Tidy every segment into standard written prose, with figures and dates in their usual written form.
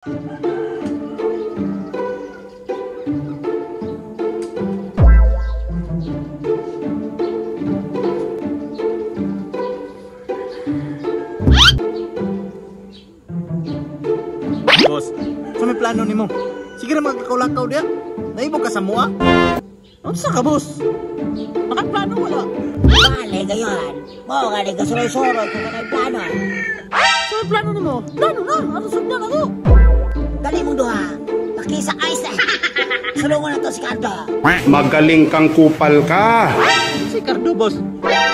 Boss, sa may plano nimo? Sige ra magkakaw-lakaw diya. Naibog ka sa mua? Unsa ka, boss? Nakaplano wala. Bale gayon. Mo nga ni kasuroy-suroy kung anong plano. Sa may plano nimo? Plano na, ano sugdan ako? Dali mong duha. Pakisa ice eh. Sulungon na to si Cardo. Magaling kang kupal ka. Si Cardo, boss.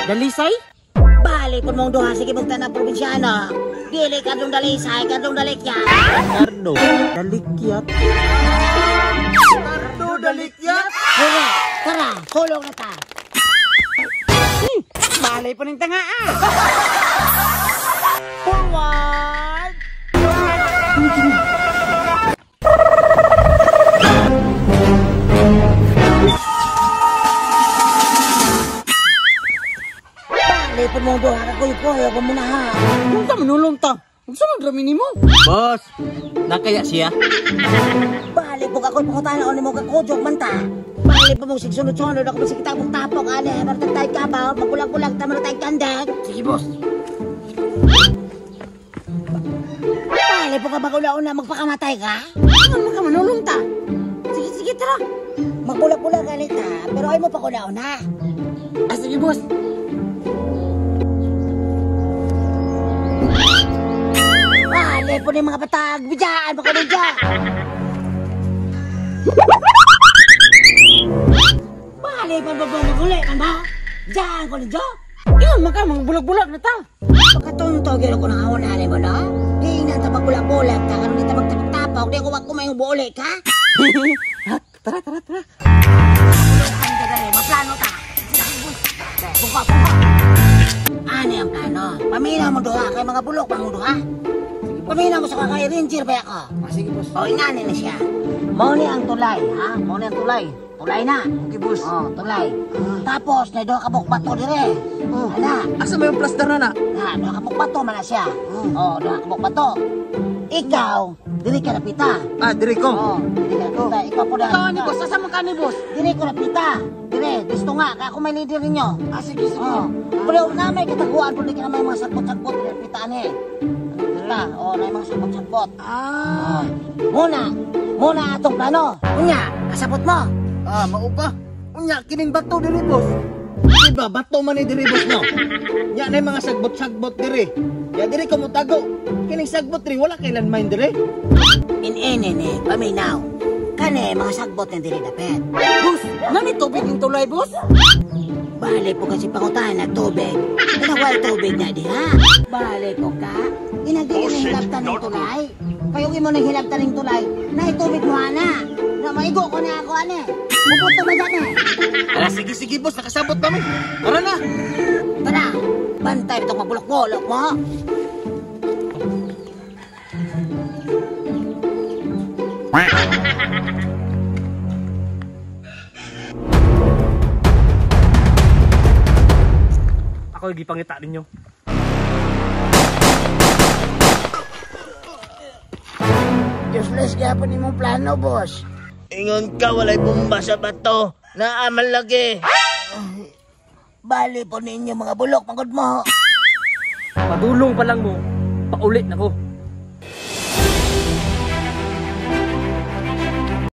Dalisay? Bale pud mong duha sige mong tanang probinsyano. Dili Cardong Dalisay, Cardong Dalikyat. Cardo Dalikyat. Cardo Dalikyat. Tara, tara, sulong na ta. Balay pa ning tanga ah. Forward. Bale pud mong duha ka kuy-kuy ko muna ha. Kung ta manulong ta. Unsa man rami nimo? Boss, nakaya siya? Bale po ako'y pangutana o nimo kakujok man ta. Bale po mong sigsunod-sunod ako sige tapok-tapok ane, martag tayo kabaw, magkulang-kulang ta man tayo kandang. Sige, boss. Bale po ka magula-una magpakamatay ka? Ano man ka manulong ta? Sige, sige, tara. Magbulag-bulag ganit ha, pero ay mo pa kuna-una. Ah, sige, boss. Bale po ni mga batag, bidyan pa ko ninyo. Bale pa ba maguli man ba? Diyan ko ninyo. Iyon man ka, mga bulag-bulag na ta. Pagkatunto, gano'n ko nang awon mo, no? Di na ta magbulag-bulag ta, karon di ta magtapok-tapok, di ko wag kumayong buuli ka. Tara, tara, tara. Ang maplano ta. Buka, buka. Ano ang plano? Paminaw mo duha, kay mga bulok pang duha. Paminaw mo sa kakay ranger ba ako? Ah, sige, boss. O, ingani na siya. Mao ni ang tulay, ha? Mao ni ang tulay. Tulay na. Okay, boss. Oh, tulay. Tapos, na duha ka buok bato dire. Oh. Ana. Asa may plaster na na? Na, duha ka buok bato man na siya. Oh, duha ka buok bato. Ikaw, diri ka napita. Ah, diri ko. Oh, diri ka napita. Ikaw po na. Ikaw ni boss, asa man ka ni boss? Diri ko napita. Dire, gusto nga, kaya ako may leader ninyo. Ah, sige, sige. Oh. Pero na may kataguan po, di ka na may mga sagbot-sagbot, diri napita ani. Napita, oh, na may mga sagbot-sagbot. Ah. Muna, muna atong plano. Unya, kasabot mo. Ah, mao pa. Unya, kining bato diri, boss. Diba, bato man ni diri, boss, no? Nya na mga sagbot-sagbot diri. Ya diri ko motago. Kining sagbot diri wala kay landmine diri. In-in, paminaw. Kani mga sagbot ni diri dapet. Boss, nani tubig ning tulay, boss? Bale po kasi pangutahan na tubig. Pinawal tubig na diha. Bale po ka. Inagdi ni hilabtan ng tulay. Kayo imo nang hilabtan ng tulay. Na tubig mo ana. Na maigo ko na ako ane. Mubuto man dyan eh. Ah, sige, sige, boss, nakasabot namin. Tara na. Tara, bantay itong mabulok-bulok mo. Ako yung gipangita ninyo. Useless kaya pa nimong plano, boss. Ingon ka, walay bomba sa bato. Naaman lagi. Bali po ninyo mga bulok, pagod mo. Padulong pa lang mo, paulit na ko.